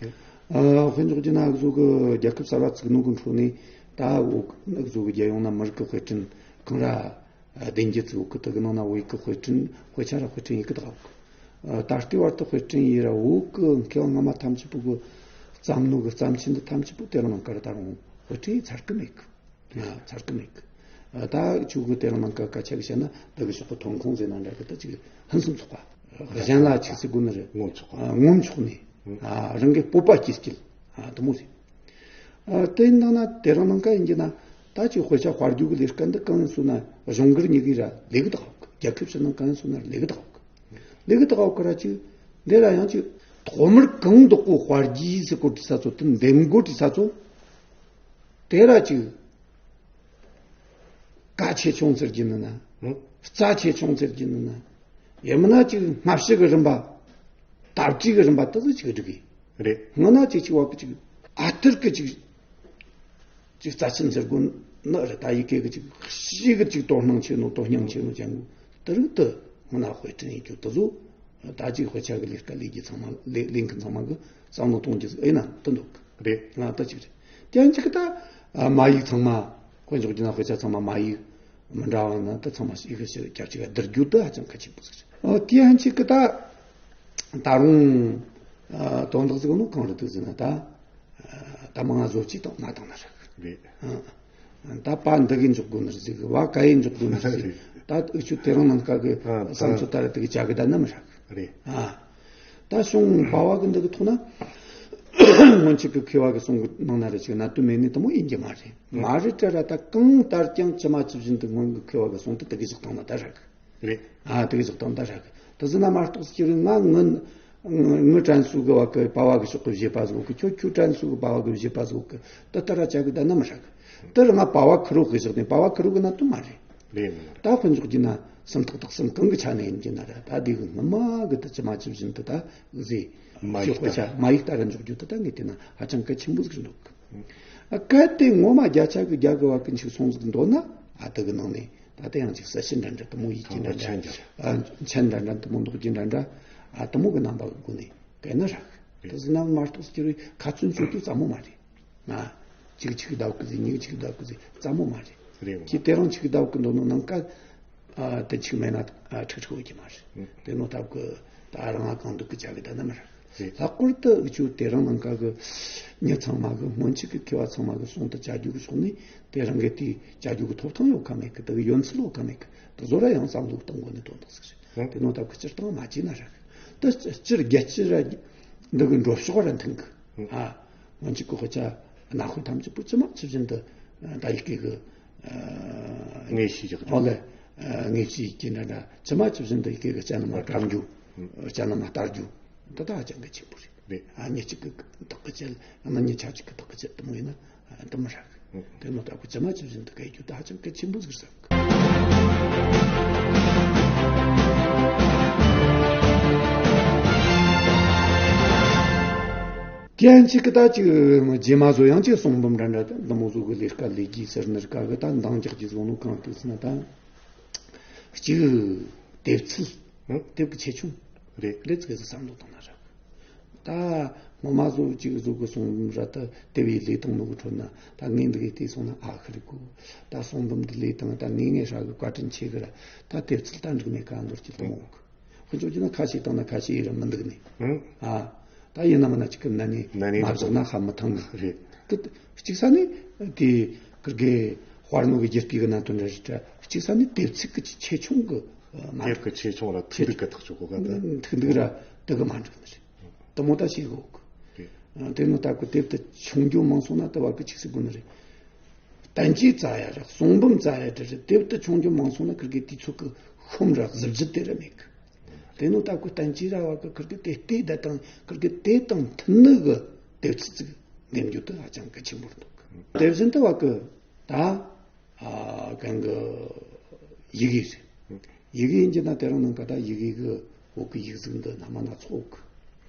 ཨ། དཔེ་འཇོག་རྒྱུ་ན་འུ་ཚོ་གི་རྒྱལ་ཁབ་གསར་བ་བཙུགས་ནོ་གི་འཕྲོ་ནས་ད་འུ་ཚོ་གི་རྒྱལ་ཡོངས་ན་མི་རིགས་ཀྱི་དཔེ་སྐྲུན་གང་ར་བདུན་བརྒྱད་ཙམ་ཡོད་གི། དེ་གི་ནང་ན་བོད་ཡིག་གི་དཔེ་སྐྲུན། དཔེ་ཆ་ར་དཔེ་སྐྲུན་ཡི་གི་དག་ཡོད་གི། ད་ལྟའི་བར་དུ་དཔེ་སྐྲུན་ཡི་ར་འུ་ཚོ་གི་མཁས་པ་སྔ་མ་ཐམས་ཅད་པོ་གི་བརྩམས་ནོ་གི་བརྩམས་ཆོས་འདི་ཐམས་ཅད་པོ་དེ་རང་ནང་ཀ་ར་ད་རུང་དཔེ་སྐྲུན་ཡི་ཚར་གི་མེད་གི། ཨ། ཚར་གི་མེད་གི། ཨ། ད་ཁྱོད་གི་དེ་རིང་ནང་ཀ་སྐད་ཆ་གི་བཤད་ན་འདི་གི་ཕྱོགས་གི་ཐོན་ཁུངས་ཟེར་ན་འདྲ་གི། ད་ཅིག་ཕུན་སུམ་ཚོགས་པ། གཞན་ལ་ཅིག་ཟེར་དགོས་ནི་རེད། ངོམ་ཆོག་པ། ཨ། ངོམ་ཆོག་ནི། ཨ། རང་གི་སྤོབས་པ་སྐྱེ་སྐྱེ། ཨ། དེ་མོ་ཟིག། ཨ། དེ་ཡིན་ན་དེ་རིང་ནང་ཀ་ཡིན་གྱི་ན་ད་ཅིག་དཔེ་ཆ་དཔར་རྒྱུ་གི་ལས་ཀ་འདི་གང་ཡིན་སོང་ན་གཞུང་སྒེར་གཉིས་ཀའི་ར་ལས་གི་དག་གི། རྒྱལ་ཁབ་ཕྱི་ནང་གང་ཡིན་སོང་ན་ལས་གི་དག་གི། ལས་གི་དག་གི་ར་ཅིག་འདི་ར་ཡང་ཅིག་ཐོག་མར་གང་དག་གོ་དཔར་རྒྱུ་ཟེར་གོ་དྲི་ས་ཚོ། དེ་འདེམས་གོ་དྲི་ས་ཚོ། དེ་ར་ཅིག་ཀ་ཆེ་ཆུང་ཟེར་རྒྱུ་ནི་ན། ཨང་། རྩ་ཆེ་ཆུང་ཟེར་རྒྱུ་ནི་ན། ཡང་མིན་ན་ཅིག་སྔ་ཕྱི་གི་རིམ་པ། དར་ཁྲིད་གི་རིམ་པ་དེ་ཚོ་ཅིག་སྒྲིག་གི། རེད། སྔོན་ན་ཅིག་ཅིག་བ་གི་ཅིག་ཨ་ཐུར་གི་ཅིག་ཅིག་རྩ་ཆེན་ཟེར་དགོས་ནི་རེད། ད་ཡི་གེ་གི་ཅིག་ཤི་གི་ཅིག་དོ་སྣང་ཆེ་ནོ་དོ་སྙིང་ཆེ་ནོ་ཅན་གོ། དེ་རིགས་དེ་སྔོན་ན་དཔེ་སྐྲུན་ཡི་རྒྱུ་དེ་ཚོ། ད་ཅིག་དཔེ་ཆ་གི་ལས་ཀ་ལས་རྒྱུ་ཚང་མ་ལས་ལས་མཁན་ཚང་མ་གི་བསམ་བློ་གཏོང་རྒྱུ་ཟིག་ཨེ་ན་དུ་འདུག། རེད། ང་ད་ཅིག་རེད། དེ་ཡང་ཅིག་ད། ཨ། མ་ཡིག་ཚང་མ། དཔེ་འཇོག་རྒྱུ་ན་དཔེ་ཆ་ཚང་མ་མ་ཡིག་མི་འདྲ་བ་ན་ད་ཚང་མ་ཡི་གེ་ཕྱི་རྒྱ་ཅིག་བསྡུར་རྒྱུ་དེ་ཧ་ཅང་གལ་ཆེན་པོ་ཟིག་རེད། ཨ། དེ་ཡང་ཅིག་གི་ད། ད་རུང་། ཨ། དོན་དག་ཟིག་ནོ་གང་རེད་འདུག་ཟེར་ན་ད། ཨ། ད་མང་ང་བཟོ་ཅིག་དང་ན་དང་ན་རེད། རེད། ཨ། ད་པ་འདི་གི་འཇོག་དགོས་ནི་རེད་ཟིག། བ་ག་ཡི་འཇོག་དགོས་ནི་རེད་ཟིག། རེད། ད་འུ་ཆོ་དེ་རིང་ནང་ཀ་གི་ཨ། བསམ་ཚུལ་ལྟར་དེ་གི་བྱ་གི་ད་ནི་མི་རག། རེད། ཨ། ད་གཞུང་པ་བ་གི་འདི་གི་ཐོག་ན། སྔོན་ཆད་གི་མཁས་པ་གི་གསུང་གི་ནང་ན་རེ་ཅིག་གནད་དོན་མེད་ནི་དེ་མོ་ཡིན་གྱི་མ་རེད། མ་རེད་དྲ་ར་ད་གང་ལྟར་ཀྱང་ཇི་མ་ཇི་བཞིན་དུ་སྔོན་གི་མཁས་པ་གི་གསུང་དེ་དེ་གི་བཞག་སྟངས་ན་ད་རག། རེད། ཨ། དེ་གི་བཞག་སྟངས་ད་རག། དེ་ཟིན་ན་མ་གཏོགས་ཅི་རེད། ང་ངི་ངི་དྲན་གསོ་གི་བ་གི་པ་བ་གི་ཕྱོགས་གི་བཞེད་པ་ཟིག་གི། ཁྱོད་ཁྱོད་དྲན་གསོ་གི་པ་བ་གི་བཞེད་པ་ཟིག་གི། དེ་ལྟར་ར་བྱ་གི་ད་ནི་མི་རག། དེར་ང་པ་བ་ཁུ་རོ་གི་བཞག་ནས་པ་བ་ཁུ་རོ་གི་གནད་དོན་མ་རེད། རེད་མོ། ད་དཔེ་འཇོག་རྒྱུ་ན་སུམ་རྟགས་དག་གསུམ་གང་གི་ཆ་ནས་ཡིན་གྱི་ན་ར། ད་འདི་གི་སྔ་མ་གི་ད་ཇི་མ་ཇི་བཞིན་དུ་ད་གཟི་མ་ཡིག་ཅིག་དཔེ་ཆ་མ་ཡིག་ལྟར་འཇོག་རྒྱུ་དེ་ད་ངས་བལྟས་ན་ཧ་ཅང་གལ་ཆེན་པོ་ཟིག་རེད་འདུག། ཨ། གལ་ཏེ་ངོ་མ་བརྒྱ་ཆ་གི་བརྒྱ་གི་བ་གི་ཅིག་སོང་ཟིག་འདོད་ན། ཨ། དེ་གི་ནང་ནས་ད་ལྟ་ཡང་ཅིག་གསལ་བཤད་འདྲ་འདྲ་དེ་མོ་ཡིད་ཀྱི་འདྲ་འདྲ། ཨ། མཆན་འདྲ་འདྲ་དེ་མོ་འདོགས་ཀྱི་འདྲ་འདྲ། ཨ། དེ་མོ་གི་རྣམ་པ་གི་སྒོ་ནས་གལ་ན་རག། དེ་ཟིན་ན་མ་གཏོགས་ཅི་རེད། ཁ་ཚོན་གཅོད་རྒྱུ་ཙམ་མོ་མ་རེད། ང་གཅིག་གཅིག་ལྡབ་གི་ཟིག། གཉིས་གཅིག་ལྡབ་གི་ཟིག་ཙམ་མོ་མ་རེད། རེད་མོ། ཁྱེད་དེ་རིང་གཅིག་ལྡབ་གི་འདོད་ནོ་ནང་ཀ། ཨ། དེ་གཅིག་མེད་ན། ཨ། ཁྲིག་ཁྲིག་འོས་ཀྱི་མ་རེད། རེད། དེ་ནོ་སྟབས་གི་ད་རང་ང་གང་འདུག་གི་བྱ་གི་ད་ནི་མ་རེད། རེད། ལྷག་པར་དུ་འུ་ཆོ་དེ་རིང་ནང་ཀ་གི་མྱི་ཚང་མ་གི་སྔོན་ཆད་གི་མཁས་པ་ཚང་མ་གི་གསུང་དུ་བྱ་རྒྱུ་གི་ཕྱོགས་ནས་དེ་རང་གི་དེ་བྱ་རྒྱུ་གི་ཐོབ་ཐང་ཡོད་ག་མེད་གི། དེ་གི་ཡོན་ཚད་ཡོད་ག་མེད་གི། དེ་ཚོ་ར་ཡང་བསམ་བློ་གཏོང་དགོས་ནི་དོན་དག་ཟིག་རེད། རེད། དེ་ནོ་སྟབས་གི་སྤྱིར་བཏང་མ་བྱས་ན་རག། དེ་སྤྱིར་རྒྱལ་སྤྱི་ར་འདི་གི་འགྲོ་ཕྱོགས་ར་མཐུན་གི། ཨ། སྔོན་ཆད་གི་དཔེ་ཆ་གནའ་དཔེ་ཐམས་ཅད་པོ་ཇི་མ་ཇི་བཞིན་དུ་ད་ཡི་གེ་གི། ཨ། དངོས་གཞི་ཅིག། ཨོ་ལེ། ཨ། དངོས་གཞི་ཡི་གེ་འདྲ་འདྲ་ཇི་མ་ཇི་བཞིན་དུ་ཡི་གེ་གི་སྤྱན་ལམ་ལ་བཀྲམ་རྒྱུ། སྤྱན་ལམ་ལ་བསྟར་རྒྱུ། འདི་ད་ཧ་ཅང་གི་ཆེན་པོ་རེད། རེད། ཨ། མྱི་གཅིག་གི་དག་གི་ཆེད། ཨ་མ་མྱི་ཆ་གཅིག་གི་དག་གི་ཆེད་དུ་མོ་ཡིན་ན་འདི་མི་རག། དེ་ནོ་སྟབས་གི་ཇི་མ་ཇི་བཞིན་དུ་གི་རྒྱུ་ད་ཧ་ཅང་གལ་ཆེན་པོ་ཟིག་བསམ་གི། དེ་ཡང་གཅིག་གི་ད་ཅིག་རྗེས་མ་བཟོ་ཡང་ཅིག་གསུང་འབུམ་འདྲ་འདྲ་ད་འདི་མོ་བཟོ་གི་ལས་ཀ་ལས་རྒྱུ་ཟེར་ནི་རིགས་ག་གི་ད་འདང་རྒྱག་རྒྱུ་བཟོ་ནོ་གང་ཐུག་ཟེར་ན། ད་གཅིག་དེབ་ཚིག། དེབ་ཀྱི་ཆེ་ཆུང་རེད། རེད་ཟེར་གི་བསམ་བློ་བཏང་ན་རག། ད་ངོ་མ་བཟོ་གཅིག་བཟོ་གི་སོང་ར། ད་དེ་བས་ལས་དང་ནོ་གི་ཁྲོད་ན་ད་ངས་འདི་གའི་བལྟས་སོང་ན་ཨ་ཁི་རེད་གོ། ད་གསུང་འབུམ་འདི་ལས་དང་ད་ངས་ངས་ཧྲ་གི་བཀའ་དྲིན་ཆེ་གི་ར། ད་དེབ་ཚིག་ད་འགྲིག་མེད་ག་འདོར་གྱི་དུ་མོ་གི། ཁོ་ཚོ་གྱི་ན་ཁ་ཤས་བཏང་ན་ཁ་ཤས་ཡི་ར་མི་འདུག་ནི། ཨ། ད་ཡིན་ན་མིན་ན་གཅིག་གི་ན་ནི་ན་ནི་མ་བཙོག་ན་ཧ་མི་ཐང་ནི་རེད། ད་གཅིག་ས་ནི་དེ་ཁིར་གེ་དཔར་ནོ་གི་རྒྱུ་སྤུས་གི་ནང་དོན་རེད་ར། གཅིག་ས་ནི་དེབ་ཚིག་གི་ཆེ་ཆུང་གི་མ་རེད། དེབ་ཀྱི་ཆེ་ཆུང་ལ་ཐིག་འདུག་གི་ཐག་ཆོད་གོ་ག་ད། ཐིག་འདུག་ར་དེ་གི་མ་འགྲིག་ནི་རེད། དེ་མོ་ད་ཤེས་གོ་གི། རེད། དེ་ནོ་ད་གི་དེབ་དེ་ཆུང་རྒྱུ་མང་སོང་ན་ད་བ་གི་ཆིག་སི་དགོས་ནི་རེད། བསྟན་བཅོས་རྩ་ཡ་ར་གསུང་འབུམ་རྩ་ཡ་དེ་རེད། དེབ་དེ་ཆུང་རྒྱུ་མང་སོང་ན་ཁིར་གི་དུས་ཚོད་གི་ཤོམ་ར་གཟི་བརྗིད་དེ་ར་མེད་གི། དེ་ནོ་ད་གི་བསྟན་བཅོས་ར་བ་གི་ཁིར་གི་དེ་ལྟའི་བསྡད་དང་ཁིར་གི་དེ་དང་མཐུན་ནི་གི་དེབ་ཚིག་ཅིག་འདེམས་རྒྱུ་དེ་ཧ་ཅང་གལ་ཆེན་པོ་རེད་འདུག། དེ་བཞིན་དུ་བ་གི་ད། ཨ། གང་གི་ཡི་གེ་རེད། ཡི་གེ་ཡིན་གྱི་ན་དེ་རིང་ནང་ཀ་ད་ཡི་གེ་གི་འོག་གི་ཡིག་གཟུགས་འདི་སྣ་མ་སྣ་ཚོགས་ཡོད་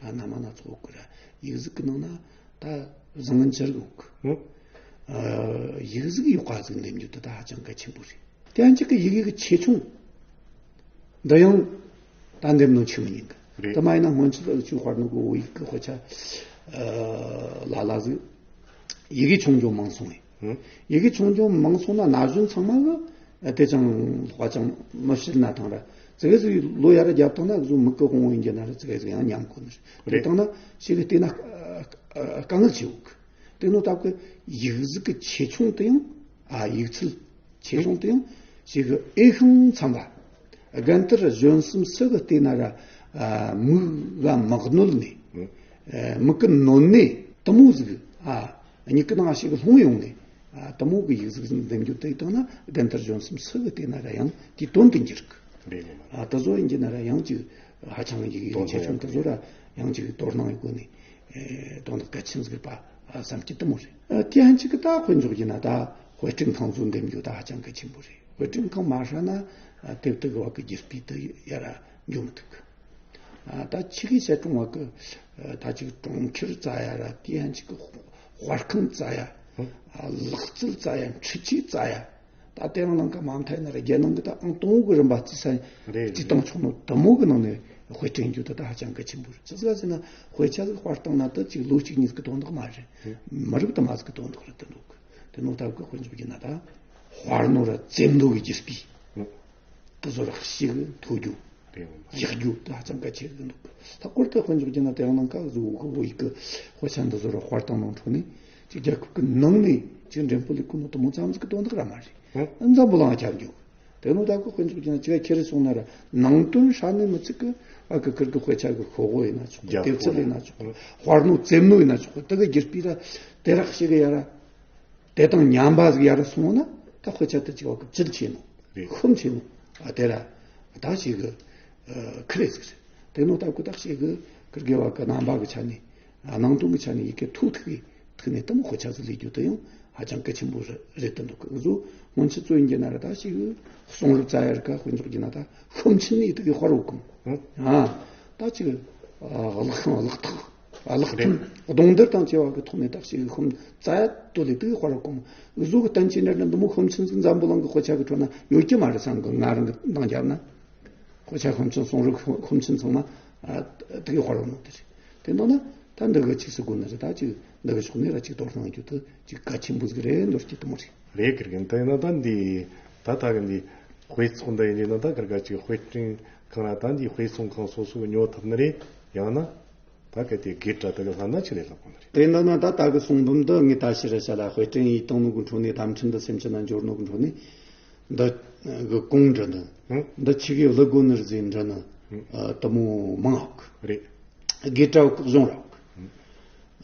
གི། ཨ། སྣ་མ་སྣ་ཚོགས་ཡོད་གི་ར། ཡིག་གཟུགས་གི་ནང་ན་ད་བཟང་ངན་ཅི་རིགས་ཡོད་གི། ཨ། ཡིག་གཟུགས་ཡག་པ་ཟིག་འདེམས་རྒྱུ་དེ་ད་ཧ་ཅང་གལ་ཆེན་པོ་རེད། དེ་ཡང་གཅིག་གི་ཡི་གེ་གི་ཆེ་ཆུང་འདི་ཡང་ད་འདེམས་ནོ་ཆི་མི་ཉན་གི། རེད། དེ་མ་ཡིན་ན་སྔོན་ཆད་ཨུ་ཆུ་དཔར་ནོ་གི་བོད་ཡིག་གི་དཔེ་ཆ་ལ་ལ་ཟིག་ཡི་གེ་ཆུང་ཆུང་མང་སོང་ངས། ཡི་གེ་ཆུང་ཆུང་མང་སོང་ན་ན་གཞོན་ཚང་མ་གི་དེ་ཅང་ལྷག་ཅང་མི་བཤད་ན་ཐང་ར། ཙི་གེ་ཟིག་ལོ་ཡར་རྒྱབ་བཏང་ན་གཟོད་མིག་གི་དབང་བོ་ཡིན་གྱི་ན་ར། ཙི་གེ་ཟིག་ཡང་ཉམས་གོ་ནི་རེད། དེ་བཏང་ན་ཞིག་གི་བལྟས་ན་དཀའ་ངལ་ཆེ་བོ་གི། དེ་ནོ་སྟབས་གི་ཡིག་གཟུགས་ཀྱི་ཆེ་ཆུང་དེ་ཡང་ཨ་ཡིག་ཚད་ཆེ་ཆུང་དེ་ཡང་ཞིག་གི་འོས་ཤིང་འཚམ་པ། རྒན་དར་གཞོན་གསུམ་སུ་གི་བལྟས་ན་ར་ཨ་མིག་ག་མ་གནོད་ནས། ཨ་མིག་གི་གནོད་ནས་དུ་མོ་ཟིག་ཨ་མིག་གི་ནང་ཞིག་ལྷུང་ཡོང་ནས། ཨ་དུ་མོ་གི་ཡིག་གཟུགས་འདེམས་རྒྱུ་དེ་བཏང་ན་རྒན་དར་གཞོན་གསུམ་སུ་གི་བལྟས་ན་ར་ཡང་དེ་དོན་དུ་འགྱུར་གི། རེད་མ་རེད། ཨ་དེ་ཚོ་ཡིན་གྱི་ན་ར་ཡང་ཅིག་ཧ་ཅང་ཡིག་ཡིག་དོ་ཆེ་སྣང་ཆུང་དེ་ཚོ་ར་ཡང་ཅིག་དོ་སྣང་ཡོད་གོ་ནས། ཨེ་དོན་དག་གལ་ཆེན་ཟིག་པ་བསམ་གྱི་དུ་མོ་རེད། ཨ་དེ་ཡང་ཅིག་གི་ད་དཔེ་འཇོག་གྱི་ན་ད་དཔེ་སྐྲུན་ཁང་ཚོ་འདེམས་རྒྱུ་ད་ཧ་ཅང་གལ་ཆེན་པོ་རེད། དཔེ་སྐྲུན་ཁང་མ་ཧྲ་ན་ཨ་དེབ་དེ་གི་བ་གི་རྒྱུ་སྤུས་དེ་ཡར་ར་འགྱོ་མི་ཐུབ་གི། ཨ་ད་ཆི་གི་བཤད་གྲོང་བ་གི་ཨ་ད་ཅིག་གྲོང་ཁྱེར་བཙལ་ཡ་ར། དེ་ཡང་ཅིག་གི་དཔར་ཁང་བཙལ་ཡ། ཨ་ལག་རྩལ་བཙལ་ཡ། འཕྲུལ་ཆས་བཙལ་ཡ། ད་དེ་རིང་ནངས་ཀ་མ་མཐའ་ཡིན་ན་ར་རྒྱལ་ནང་གི་ད་ཨང་དང་པོ་གི་རིམ་པ་བརྩིས་ས་རེད། བརྩིས་བཏང་ཆོག་ནོ་དུ་མོ་གི་ནང་ནས་དཔེ་སྐྲུན་རྒྱུ་དེ་ད་ཧ་ཅང་གལ་ཆེན་པོ་རེད། ཅི་ཟིག་ཟེར་ན་དཔེ་ཆ་ཟིག་དཔར་བཏང་ན་ད་ཅིག་ལོ་གཅིག་གཉིས་ཀྱི་དོན་དག་མ་རེད། མི་རབས་དུ་མ་ཟིག་གི་དོན་དག་རེད་དུ་འདུག་དེ་ནོ་ད་གི་དཔེ་འཇོག་རྒྱུ་ན་ད་དཔར་ནོ་ར་བཙེམ་ནོ་གི་རྒྱུ་སྤུས་དེ་ཚོ་ར་ཞིག་མཐོ་རྒྱུ། རེད། ཡག་རྒྱུ་དེ་ཧ་ཅང་གལ་ཆེ་གི་འདུག་ལྷག་པར་དུ་དཔེ་འཇོག་རྒྱུ་ན་དེ་རིང་ནངས་ཀ་གཟོད་བོད་ཡིག་གི་དཔེ་ཆ་འདི་ཚོ་ར་དཔར་བཏང་ནོ་འཕྲོ་ནས་ཅིག་རྒྱལ་ཁབ་ཀྱི་ནང་ནས་ཅིག་འགྲེམས་སྤེལ་ལས་ཁུངས་ནོ་དུ་མོ་ཙམ་ཟིག་གི་དོན་དག་ར་མ་རེད། འཛམ་བུ་གླིང་ཁྱབ་རྒྱུ། དེ་ནོ་ད་གི་དཔེ་འཇོག་རྒྱུ་ན་ཅིག་ཁྱེར་སོང་ན་ར་ནང་དོན་ཧྲ་ནས་མི་ཚིག་གི་ཨ་གི་ཁིར་གི་དཔེ་ཆ་གི་ཤོག་གོ་ཡིན་ན་ཆོག་གི། རྒྱབ་དེབ་རྩལ་ཡིན་ན་ཆོག་གི། དཔར་ནོ་བཙེམ་ནོ་ཡིན་ན་ཆོག་གི། དེ་གི་རྒྱུ་སྤུས་ར་དེ་རག་ཞིག་གི་ཡ་ར། དེ་དང་མཉམ་པ་ཟིག་ཡར་སོང་ན་ད་དཔེ་ཆ་དེ་ཅིག་བ་གི་བཅུད་ཆེ་ནོ། རེད། ཤུམ་ཆེ་ནོ། ཨ་དེ་ར་ད་ཞིག་གི་ཨ་ཁི་རེ་ཟིག་རེད། དེ་ནོ་ད་གི་ད་ཞིག་གི་ཁིར་གི་བ་གི་རྣམ་པ་གི་ཆ་ནས་ཨ་ནང་དོན་གི་ཆ་ནས་ཡི་གེ་ཐུག་ཐུག་གི་ཐུག་ནས་ད་མོ་དཔེ་ཆ་ཟིག་ལས་རྒྱུ་དེ་ཡང་ཧ་ཅང་གལ་ཆེན་པོ་རེད་རེད་དུ་འདུག་གི། གཟོད་སྔོན་ཆད་ཚོ་ཡིན་གྱི་ན་ར་ད་ཞིག་གི་གསུང་རབ་རྩ་ཡར་ཀ་དཔེ་འཇོག་རྒྱུ་ན་ད་ཤུམ་ཆེན་ནས་དེ་གི་དཔར་བོ་གི་མོ། ཨ་ད་ཅིག་ཨ་གླགས་ཤིང་གླགས་ཐག་ཨ་གླགས་ཐུན་གདོང་འདིར་དང་བཅས་པ་གི་ཐོག་ནས་བརྟག་ཞིག་གི་ཤུམ་རྩ་ཡ་དོ་ལེ་དེ་གི་དཔར་བོ་གི་མོ། གཟོད་གི་བསྟན་བཅོས་འདྲ་འདྲ་འདི་མོ་ཤུམ་ཆེན་ཟིག་འཛམ་བུ་གླིང་གི་དཔེ་ཆ་གི་ཁྲོད་ན་ཡོད་ཀྱི་མ་རེད་བསམ་གི། ང་རང་གི་འདང་བརྒྱབ་ན། དཔེ་ཆ་ཤུམ་ཆེན་གསུང་རབ་ཤུམ་ཆེན་ཚང་མ་ཨ་དེ་གི་དཔར་བོ་ནོ་དེ་རེད། དེ་ནོ་ན་ད་འདི་གི་ཅིག་སུ་དགོས་ནི་རེད། ད་ཅིག་འདི་གི་ཕྱོགས་ནས་ར་ཅིག་དོ་སྣང་རྒྱུ་དེ་ཅིག་གལ་ཆེན་པོ་ཟིག་རེད་འདོད་ཀྱི་དུ་མོ་རེད། རེད་ཀིར་གིན། དེ་ན་ད་འདི་ད་ད་གི་འདི་དཔེ་ཚོགས་འདི་ཡིན་ན་ད་ཀིར་ག་ཅིག་དཔེ་སྐྲུན་ཁང་ར་ད་འདི་དཔེ་ཚོང་ཁང་སོ་སོ་གི་ཉོ་ཐུབ་ནི་རེད། ཡང་ན་ད་གལ་ཏེ་དགེ་གྲ་དེ་གི་ལྷན་ན་ཆི་རེད་ལབ་གོ་ནི་རེད། དེ་འདི་ན་ད་ད་གི་གསུང་འབུམ་འདི་ངས་ད་ཕྱི་ར་ཤ་ལ་དཔེ་སྐྲུན་ཡིད་བཏང་ནོ་གི་འཕྲོ་ནས། བརྡ་འཕྲིན་འདི་སེམས་ཅན་ན་འབྱོར་ནོ་གི་འཕྲོ་ནས། འདི་གི་གོང་འདྲི་ནི། ཧུམ། འདི་ཆི་གི་ལི་གོ་ནི་ར་ཟིན་འདྲི་ནི། ཧུམ། ཨ་དུ་མོ་མང་ཨོག་རེད། དགེ་གྲ་བོ་གི་གཞུང་ར་ཨོག་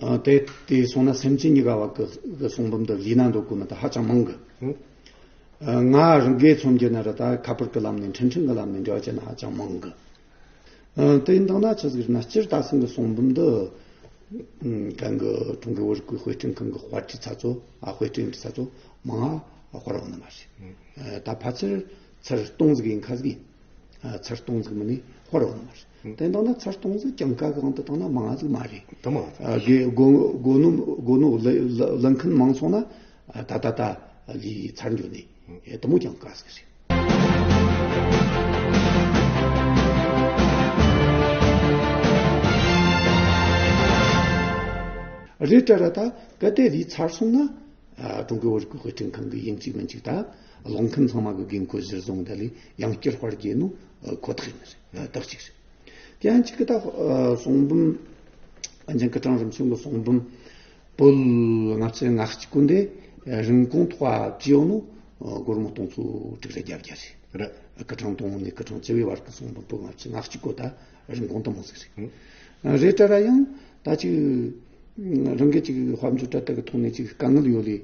ཨ་དེ་དེ་སོང་ན་སེམས་ཅན་གཉིས་ཀ་བ་གི་གི་གསུང་འབུམ་འདི་ལི་ན་འདོད་གོ་ནི་ད་ཧ་ཅང་མང་གི། ཧུམ། ཨ་ང་རང་གིས་མཚོན་རྒྱུ་ན་ར་ད་ཁ་པར་གི་ལམ་ནས་འཕྲིན་ཕྲན་གི་ལམ་ནས་འབྲེལ་བ་བྱས་ན་ཧ་ཅང་མང་གི། ཨ་དེ་ཡིན་དང་ན་ཆི་ཟིག་རེད་ན་སྤྱིར་ད་སེང་གི་གསུང་འབུམ་འདི་ཨ་གང་གི་ཀྲུང་གོའི་བོད་རིག་པའི་དཔེ་སྐྲུན་ཁང་གི་དཔར་སྐྲུན་ཚ་ཚོ་ཨ་དཔེ་སྐྲུན་ཚ་ཚོ་མང་ཨ་དཔར་བ་ནི་མ་རེད། ཨ་ད་ཕལ་ཆེར་ཚར་སྟོང་ཟིག་ཡིན་ཁ་ཟིག་ཡིན། ཨ་ཚར་སྟོང་ཟིག་མིན་ནི་དཔར་བ་ནི་མ་རེད། དེ་ཡིན་དང་ན་ཚར་སྟོང་ཟིག་གྱང་ཀ་གང་དུ་བཏང་ན་མང་ཨ་ཟིག་མ་རེད། དུ་མ་ཨ་དགེ་སྒོ་སྒོ་ནོ་སྒོ་ནོ་ལ་ལ་ལ་མཁན་མང་སོང་ན་ཨ་ད་ད་ད་ལི་ཚར་འགྱོ་ནི་ཨེ་དུ་མོ་གྱང་ཀ་ཟིག་རེད། རེད་དྲ་ར་ད་གལ་ཏེ་ལས་ཚར་སོང་ན་ཨ་ཀྲུང་གོའི་བོད་རིག་པའི་དཔེ་སྐྲུན་ཁང་གི་ཡིན་གཅིག་མིན་གཅིག་ད་ཀློག་མཁན་ཚང་མ་གི་འགན་ཁུར་གཞིར་བཟུང་ད་ལས་ཡང་བསྐྱར་དཔར་རྒྱག་ནོ་ཨ་ཁོ་ཐག་ཡིན་ནི་རེད། ད་དག་ཅིག་རེད། དེ་ཡང་གཅིག་གི་ད་ཨ་གསུང་འབུམ་ཨ་ཅང་སྐུ་ཕྲེང་རིམ་བྱོན་གི་གསུང་འབུམ་བོད་ལྔ་བཅུ་ང་གཅིག་གོ་འདི་རིན་གོང་ཐོག་བཅུ་ཡོད་ནོ་ཨ་སྒོར་མོ་སྟོང་ཚོ་དྲུག་རེ་བརྒྱད་བརྒྱ་རེད། རེད། སྐུ་ཕྲེང་དང་པོ་ནས་སྐུ་ཕྲེང་བཅུ་བའི་བར་གྱི་གསུང་འབུམ་བོད་ལྔ་བཅུ་ང་གཅིག་གོ་ད་རིན་གོང་དུ་མོ་ཟིག་རེད། ཨང་། རེད་དྲ་ར་ཡང་ད་ཅིག་རང་གི་ཅིག་དཔལ་འབྱོར་གྲལ་དག་གི་ཐོག་ནས་ཅིག་དཀའ་ངལ་ཡོད་ལེ་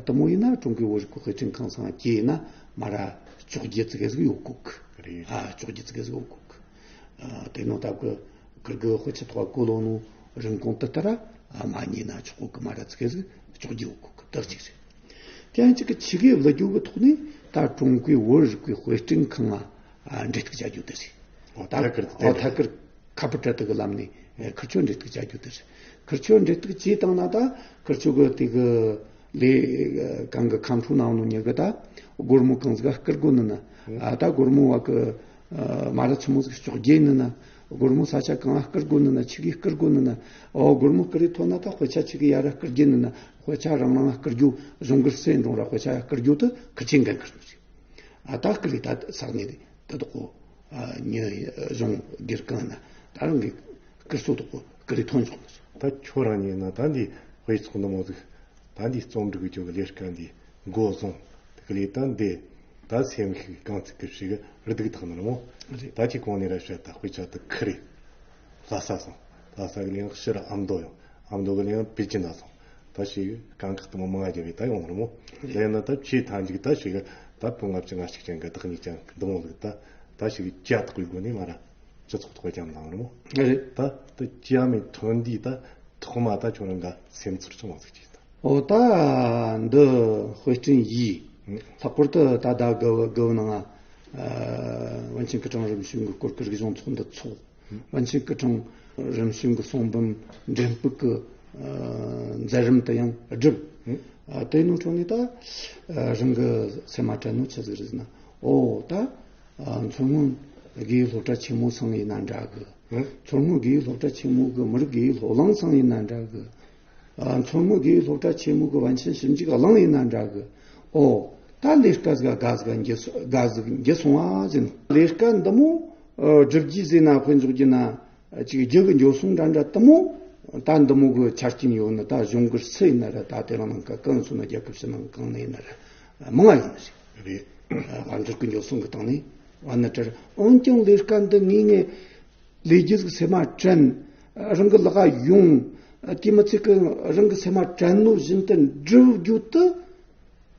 དུ་མོ་ཡིན་ན་ཀྲུང་གོའི་བོད་རིག་པའི་དཔེ་སྐྲུན་ཁང་ཚང་གི་ཡིན་ན་མ་ར་བཅོ་བརྒྱད་ཙི་གེ་ཟིག་ཡོད་གོ་གི། རེད། ཨ་བཅོ་བརྒྱད་ཙི་གེ་ཟིག་ཡོད་གོ་གི། ཨ་དེ་ནོ་ད་གི་ཁིར་གི་དཔེ་ཆ་ཐོག་གོ་ལོ་ནོ་རིན་གོང་དུ་ལྟར་ཨ་མ་ཉེས་ན་ཆོག་གོ་གི་མ་ར་ཙི་གེ་ཟིག་བཅོ་བརྒྱད་ཡོད་གོ་གི། ད་ཅིག་རེད། དེ་ཡང་གཅིག་གི་ཆི་གེ་ལ་རྒྱུ་གི་ཐོག་ནས་ད་ཀྲུང་གོའི་བོད་རིག་པའི་དཔེ་སྐྲུན་ཁང་ང་འབྲེལ་གཏུག་བྱ་རྒྱུ་དེ་རེད། ཨོ་ད་ཐད་ཀར་ཨོ་ཐད་ཀར་ཁ་པར་ཁྲལ་དུ་གི་ལམ་ནས་ཁིར་ཆོ་འབྲེལ་གཏུག་བྱ་རྒྱུ་དེ་རེད། ཁིར་ཆོ་འབྲེལ་གཏུག་བྱས་བཏང་ན་ད་ཁིར་ཆོ་གི་དེ་གི་ལས་གང་གི་ཁམས་ཕྲུག་ནང་ནོ་ཉི་གི་ད་སྒོར་མོ་གང་ཟིག་བསྐུར་དགོས་ནི་ན། ཨ་ད་སྒོར་མོ་བ་གི་མ་ར་ཆི་མོ་ཟིག་བཅོ་བརྒྱད་ནི་ན། སྒོར་མོ་ས་ཆ་གང་ང་བསྐུར་དགོས་ནི་ན་ཆི་གི་བསྐུར་དགོས་ནི་ན། ཨོ་སྒོར་མོ་བསྐུར་རེ་ཐོན་ན་ད་དཔེ་ཆ་ཆི་གི་ཡར་ར་བསྐུར་རྒྱུ་ནི་ན། དཔེ་ཆ་རང་རང་བསྐུར་རྒྱུ། གཞུང་གི་སེ་འགྲོ་ར་དཔེ་ཆ་བསྐུར་རྒྱུ་དུ་ཁུར་ཆེན་འགན་ཁུར་ནི་རེད། ཨ་ད་བསྐུར་རེ་ད་ས་གནས་དེ་ད་དོ་གོ་ཨ་ཉི་གཞུང་སྒེར་གང་ན་ད་རང་གི་བསྐུར་སོ་དོ་གོ་བསྐུར་རེ་ཐོན་ཆོག་ནི་རེད། ད་ཁྱོད་རང་ཉིད་ན་ད་འདི་དཔེ་ཚོགས་འདི་མོ་ཟིག་ད་འདི་རྩོམ་སྒྲིག་གི་ལས་ཀ་འདི་འགོ་བཟུང་། དེ་ག་ལས་ད་འདི་ད་སེམས་ཤུགས་གང་ཚིག་གི་ཞིག་སྡུག་ཐག་ནི་རེད་མོ། རེད། ད་ཅི་གོང་ནས་ར་བཤད་ད་དཔེ་ཆ་དུ་ཁུར་རེ། ལྷ་ས་སོང་། ལྷ་ས་གི་ལེན་ཕྱིར་ཨ་མདོ་ཡོང་། ཨ་མདོ་གི་ལེན་པེ་ཅིན་ན་སོང་། ད་ཞིག་དཀའ་ཁག་དུ་མ་མང་རྒྱ་བའི་ད་ཡོང་ནི་རེད་མོ། རེད། ལས་ན་ད་ཆེས་མཐའ་མཇུག་ད་ཞིག་ད་བོད་ལྔ་བཅུ་ང་གཅིག་ཅན་གི་བདག་ཉིད་ཅན་གི་འདི་མོ་ཟིག་ད་ད་ཞིག་ཇ་ཐག་གི་སྒོ་ནས་མ་ར་སྤྱི་ཚོགས་ཐོག་ཅམ་དང་རེད་མོ། རེད། ད་ད་ཅི་ཡ་མེད་ཐོན་དུས་ད་ཐོག་མ་ད་ཁྱོད་རང་ག་སེམས་ཚོར་ཅུང་ཟིག་ཅིག་ད། ཨོ་ད་འདི་དཔེ་སྐྲུན་ཡིས། ལྷག་པར་དུ་ད་ད་དགའ་བོ་དགའ་བོ་ནང་ང་། ཨ་པཎ་ཆེན་སྐུ་ཕྲེང་རིམ་བྱོན་གྱི་སྐོར་གྱི་རིག་གཞུང་ཚོགས་འདུ་ཚོགས། པཎ་ཆེན་སྐུ་ཕྲེང་རིམ་བྱོན་གྱི་གསུང་འབུམ་འགྲེམས་སྤེལ་གྱི་ཨ་མཛད་རིམ་དུ་ཡང་བསྒྲུབས། ཨ་དེ་ནང་ཁྲོད་ནས་ད་ཨ་རང་གི་སེམས་མ་དྲན་ནོ་ཆི་ཟིག་རེད་ཟེར་ན། ཨོ་ད་ཨ་མཚོ་སྔོན་དགེ་ཡུལ་སློབ་གྲྭ་ཆེན་མོ་ཚང་ཡིན་ན་འདྲ་གི། མཚོ་སྔོན་དགེ་ཡུལ་སློབ་གྲྭ་ཆེན་མོ་གི་མི་རིགས་དགེ་ཡུལ་སློབ་གླིང་ཚང་ཡིན་ན་འདྲ་གི། ཨ་མཚོ་སྔོན་དགེ་ཡུལ་སློབ་གྲྭ་ཆེན་མོ་གི་པཎ་ཆེན་ཞིབ་འཇུག་གླིང་ཡིན་ན་འདྲ་གི། ཨོ་ད་ལས་ཀ་ཟིག་དགའ་ཟིག་འགྱེལ་སོ་དགའ་ཟིག་འགྱེལ་སོང་བ་ཟེར་ནོ། ལས་ཀ་འདི་མོ་ཨ་སྒྲུབ་རྒྱུ་ཟེར་ན་དཔེ་འཇོག་རྒྱུ་ན་ཅིག་རྒྱུ་གི་འགྱོ་སོང་འདྲ་འདྲ་དེ་མོ། ད་འདི་མོ་གི་ཆ་རྐྱེན་ཡོད་ནི་ད་གཞུང་གི་སུ་ཡིན་ན་ར་ད་དེ་རིང་ནང་ཀ་གང་སོང་ན་རྒྱལ་ཁབ་ཕྱི་ནང་གང་ནས་ཡིན་ན་ར་མང་ང་ཡོད་ནི་རེད། རེད། ཨ་དཔལ་འབྱོར་གི་འགྱོ་སོང་གི་སྟེང་ནས་བ་ནི་དྲར། འོན་ཀྱང་ལས་ཀ་འདི་ངས་ངས་ལས་རྒྱུ་ཟིག་སེམས་མ་དྲན། རང་གི་ལག་ག་ཡོང་། དེ་མི་ཚད་ཀྱི་རང་གི་སེམས་མ་དྲན་ནོ་བཞིན་དུ་འགྲུབ་རྒྱུ་དུ་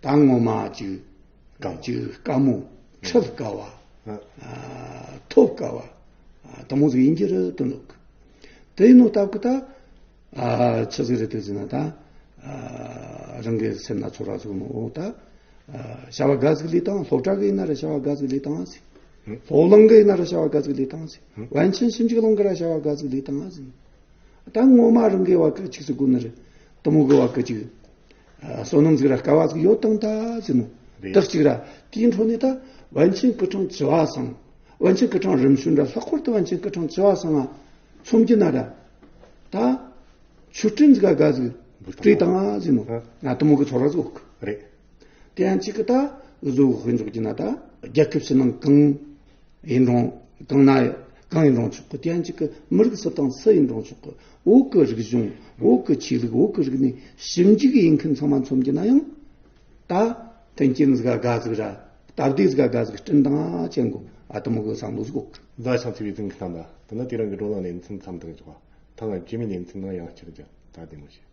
ད་ངོ་མ་ཅིག་དཀའ་ཅིག་དཀའ་མོ་ཁྲིད་དཀའ་བ། ཨ་ཐོབ་དཀའ་བ། ཨ་དེ་མོ་ཟིག་ཡིན་གྱི་རེད་དུ་འདུག་དེ་ཡིན་ནོ་སྟབས་ཀྱི་ད། ཨ་ཆི་ཟིག་རེད་དེ་ཟེར་ན་ད། ཨ་རང་གི་སེམས་ན་ཚོར་བ་ཟིག་མོ་ད། ཨ་བྱ་བ་དགའ་ཟིག་ལས་དང་སློབ་གྲྭ་གི་ཡིན་ན་ར་བྱ་བ་དགའ་ཟིག་ལས་དང་ཟིག་སློབ་གླིང་གི་ཡིན་ན་ར་བྱ་བ་དགའ་ཟིག་ལས་དང་ཟིག་པཎ་ཆེན་ཞིབ་འཇུག་གླིང་གི་ར་བྱ་བ་དགའ་ཟིག་ལས་དང་ཟིག་ད་ངོ་མ་རང་གི་བ་གི་ཅིག་ཟིག་དགོས་ནི་རེད། དེ་མོ་གི་བ་གི་ཅིག་ཨ་བསོད་ནམས་ཟིག་ར་དཀའ་བ་ཟིག་ཡོད་དང་ད་ཟིག་མོ། རེད། དག་ཅིག་ར་དེའི་འཕྲོ་ནས་ད་པཎ་ཆེན་སྐུ་ཕྲེང་བཅུ་བ་སང་། པཎ་ཆེན་སྐུ་ཕྲེང་རིམ་བྱོན་ར་ལྷག་པར་དུ་པཎ་ཆེན་སྐུ་ཕྲེང་བཅུ་བ་སང་ང་མཚོན་རྒྱུ་ན་ར། ད་ཆོས་སྤྲིན་ཟིག་ག་ག་ཟིག་སྤྲོས་བཏང་ང་ཟིག་མོ། ཨ་ང་དེ་མོ་གི་ཚོར་བ་ཟིག་ཡོད་གི། རེད། དེ་ཡང་གཅིག་གི་ད་གཟོད་དཔེ་འཇོག་རྒྱུ་ན་ད་རྒྱལ་ཁབ་ཕྱི་ནང་གང་ཡིན་རུང་གང་ན་གང་ཡིན་རུང་ཆོག་གི། དེ་ཡང་གཅིག་གི་མི་རིགས་སུ་དང་སུ་ཡིན་རུང་ཆོག་གི། བོད་གི་རིག་གཞུང་བོད་གི་ཆོས་ལུགས་བོད་གི་རིག་གནས་ཞིབ་འཇུག་ཡིན་མཁན་ཚང་མ་མཚོན་རྒྱུ་ན་ཡང་། ད་མཐུན་རྐྱེན་ཟིག་ག་ག་ཟིག་ར་སྟབས་བདེ་ཟིག་ག་ག་ཟིག་སྤྲིན་དང་ཅན་གོ་ཨ་དེ་མོ་གི་བསམ་བློ་ཟིག་ཡོད་གི། མཛའ་ཞིང་བརྩེ་བའི་འཛིན་གི་རྣམས་ལ། དེ་ནི་དེ་རིང་གི་བགྲོ་གླེང་ལེ་ཚན་མཚམས་འདིར་འཇོག་པ། ཐེངས་རྗེས་མའི་ལེ་ཚན་ནང་ཡང་བསྐྱར་མཇལ། ད་བདེ་མོ་བྱོས།